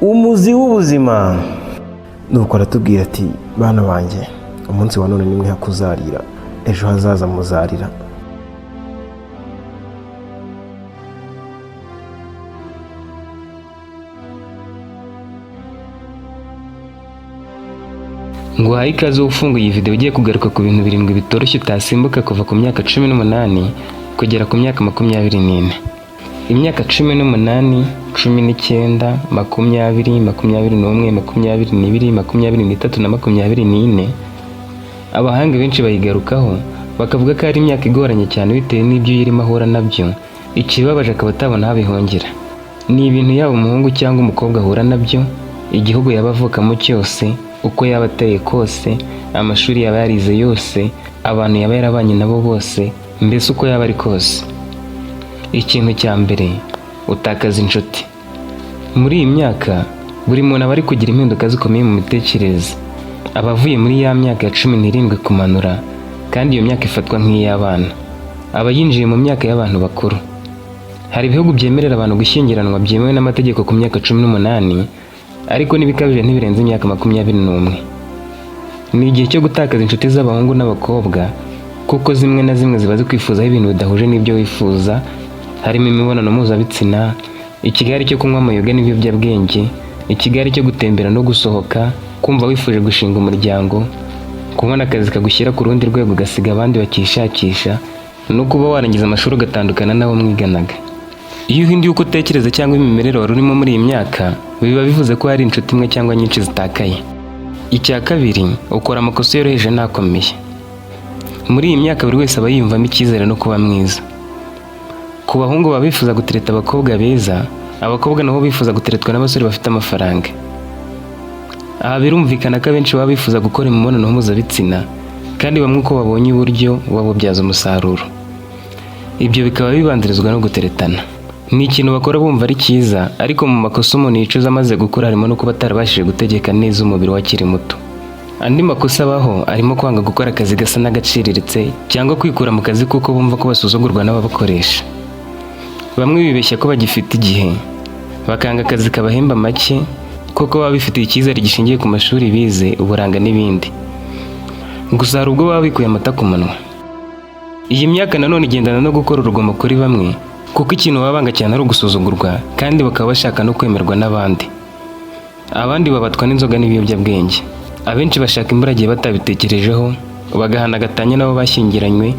Umuzi w'ubuzima. Nuko aratubwira ati: "Bana banjye, umunsi wa none nimwe hakuzarira, ejo hazaza muzarira." Nguhaye ikaze ufunguye iyi video ugiye kugaruka ku bintu birindwi bitoroshye utasimbuka kuva ku myaka 18 kugera ku myaka 24. Imyaka 18, 19, 20, 21, 22, 23 na 24, abahanga benshi bayigarukaho bakavuga ko ari imyaka igoranye cyane bitewe n'ibyo uyirimo ahura nabyo, ikibabaje akaba atabona aho abihungira. Ni ibintu yaba umuhungu cyangwa umukobwa ahura nabyo, igihugu yaba avukamo cyose, uko yaba ateye kose, amashuri yaba yarize yose, abantu yaba yarabanye nabo bose, mbese uko yaba ari kose. Ikintu cya mbere, utakaza inshuti. Muri iyi myaka, buri muntu aba ari kugira impinduka zikomeye mu mitekerereze. Aba avuye muri ya myaka ya 17 kumanura, kandi iyo myaka ifatwa nk'iy'abana. Aba yinjiye mu myaka y'abantu bakuru. Hari ibihugu byemerera abantu gushyingiranwa byemewe n'amategeko ku myaka 18, ariko n'ibikabije ntibirenze imyaka 21. Ni igihe cyo gutakaza inshuti z'abahungu n'abakobwa, kuko zimwe na zimwe ziba zikwifuzaho ibintu bidahuje n'ibyo wifuza, harimo imibonano mpuzabitsina, ikigare cyo kunywa amayoga n'ibiyobyabwenge, ikigare cyo gutembera no gusohoka, kumva wifuje gushinga umuryango, kubona akazi kagushyira ku rundi rwego ugasiga abandi bakishakisha, no kuba warangiza amashuri ugatandukana n'abo mwiganaga. Iyo uhinduye uko utekereza cyangwa imimerere wari urimo muri iyi myaka, biba bivuze ko hari inshuti imwe cyangwa nyinshi zitakaye. Icya kabiri, ukora amakosa yoroheje n'akomeye. Muri iyi myaka buri wese aba yiyumvamo icyizere no kuba mwiza. Ku bahungu baba bifuza gutereta abakobwa beza, abakobwa nabo bifuza guteretwa n'abasore bafite amafaranga. Aha birumvikana ko abenshi baba bifuza gukora imibonano mpuzabitsina, kandi bamwe uko babonye uburyo babubyaza umusaruro. Ibyo bikaba bibanzirizwa no guteretana. Ni ikintu bakora bumva ari cyiza, ariko mu makosa umuntu yicuza amaze gukura harimo no kuba atarabashije gutegeka neza umubiri we akiri muto. Andi makosa abaho arimo kwanga gukora akazi gasa n'agaciriritse cyangwa kwikura mu kazi kuko bumva ko basuzugurwa n'ababakoresha. Bamwe bibeshya ko bagifite igihe, bakanga akazi kabahemba make kuko baba bifitiye icyizere gishingiye ku mashuri bize, uburanga n'ibindi. Gusa hari ubwo baba bikuye amata ku munwa. Iyi myaka nanone igendana no gukora urugomo kuri bamwe, kuko ikintu baba banga cyane ari ugusuzugurwa kandi bakaba bashaka no kwemerwa n'abandi. Abandi babatwa n'inzoga n'ibiyobyabwenge. Abenshi bashaka imburagihe batabitekerejeho, bagahana agatanya n'abo bashyingiranywe,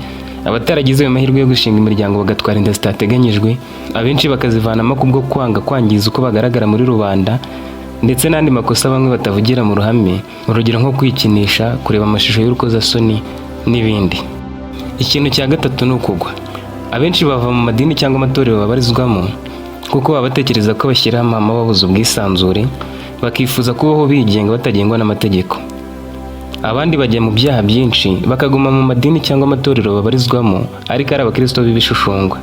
abataragize ayo mahirwe yo gushinga imiryango bagatwara inda zitateganyijwe, abenshi bakazivanamo kubwo kwanga kwangiza uko bagaragara muri rubanda, ndetse n'andi makosa bamwe batavugira mu ruhame, urugero nko kwikinisha, kureba amashusho y'urukozasoni n'ibindi. Ikintu cya gatatu ni ukugwa. Abenshi bava mu madini cyangwa amatorero babarizwamo kuko baba batekereza ko bashyiraho amahame ababuza ubwisanzure, bakifuza kubaho bigenga batagengwa n'amategeko. Abandi bajya mu byaha byinshi bakaguma mu madini cyangwa amatorero babarizwamo ariko ari abakristo b'ibishushungwa.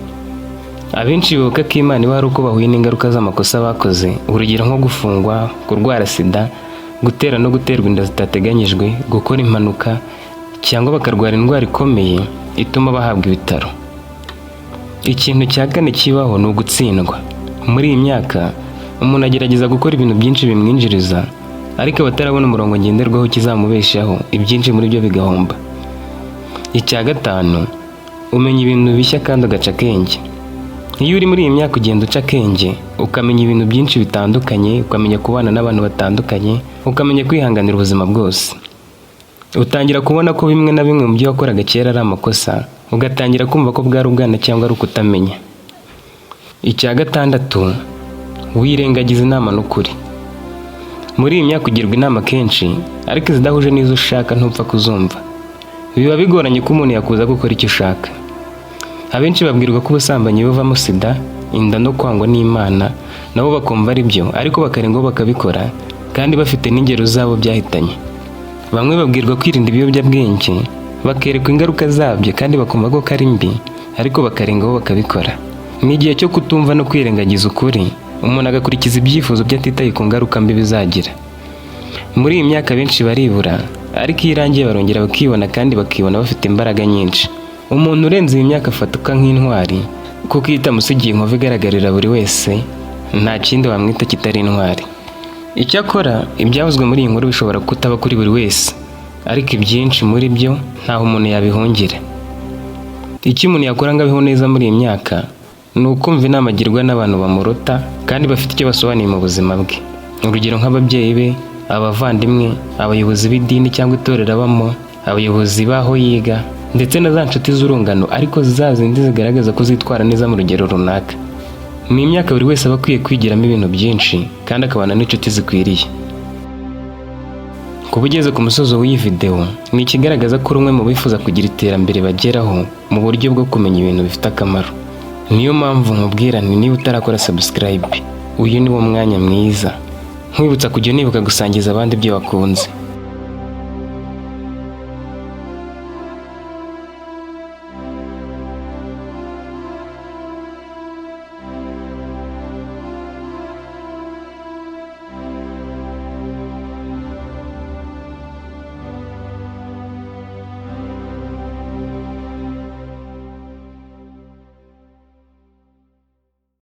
Abenshi bibuka ko Imana iba ari uko bahuye n'ingaruka z'amakosa bakoze, urugero nko gufungwa, kurwara sida, gutera no guterwa inda zitateganyijwe, gukora impanuka cyangwa bakarwara indwara ikomeye ituma bahabwa ibitaro. Ikintu cya kane kibaho ni ugutsindwa. Muri iyi myaka, umuntu agerageza gukora ibintu byinshi bimwinjiriza, ariko aba atarabona umurongo ngenderwaho kizamubeshaho, ibyinshi muri byo bigahomba. Icya gatanu, umenya ibintu bishya kandi ugaca akenge. Iyo uri muri iyi myaka ugenda uca akenge, ukamenya ibintu byinshi bitandukanye, ukamenya kubana n'abantu batandukanye, ukamenya kwihanganira ubuzima bwose. Utangira kubona ko bimwe na bimwe mu byo wakoraga kera ari amakosa, ugatangira kumva ko bwari ubwana cyangwa ari ukutamenya. Icya gatandatu, wirengagiza inama n'ukuri. Muri iyi myaka ugirwa inama kenshi, ariko izidahuje n'izo ushaka ntupfa kuzumva. Biba bigoranye ko umuntu yakuza gukora icyo ushaka. Abenshi babwirwa ko ubusambanyi buvamo sida, inda no kwangwa n'Imana, nabo bakumva ari byo, ariko bakarengaho bakabikora, kandi bafite n'ingero zabo byahitanye. Bamwe babwirwa kwirinda ibiyobyabwenge, bakerekwa ingaruka zabyo kandi bakumva ko ari mbi, ariko bakarengaho bakabikora. Ni igihe cyo kutumva no kwirengagiza ukuri, umuntu agakurikiza ibyifuzo bye atitaye ku ngaruka mbi bizagira. Muri iyi myaka benshi baribura, ariko iyo irangiye barongera bakibona kandi bakibona bafite imbaraga nyinshi. Umuntu urenze iyi myaka afatwa nk'intwari, kuko iyo itamusigiye inkovu igaragarira buri wese, nta kindi wamwita kitari intwari. Icyakora ibyavuzwe muri iyi nkuru bishobora kutaba kuri buri wese, ariko ibyinshi muri byo ntaho umuntu yabihungira. Icyo umuntu yakora ngo abeho neza muri iyi myaka ni ukumva inama agirwa n'abantu bamuruta kandi bafite icyo basobanuye mu buzima bwe. Urugero nk'ababyeyi be, abavandimwe, abayobozi b'idini cyangwa itorero abamo, abayobozi b'aho yiga, ndetse na za nshuti z'urungano, ariko za zindi zigaragaza ko zitwara neza mu rugero runaka. Ni imyaka buri wese aba akwiye kwigiramo ibintu byinshi kandi akabana n'inshuti zikwiriye. Kuba ugeze ku musozo w'iyi videwo ni ikigaragaza ko uri umwe mu bifuza kugira iterambere bageraho mu buryo bwo kumenya ibintu bifite akamaro. Niyo mpamvu nkubwira nti niba utarakora subscribe, uyu ni wo mwanya mwiza. Nkwibutsa kujya unibuka gusangiza abandi ibyo wakunze.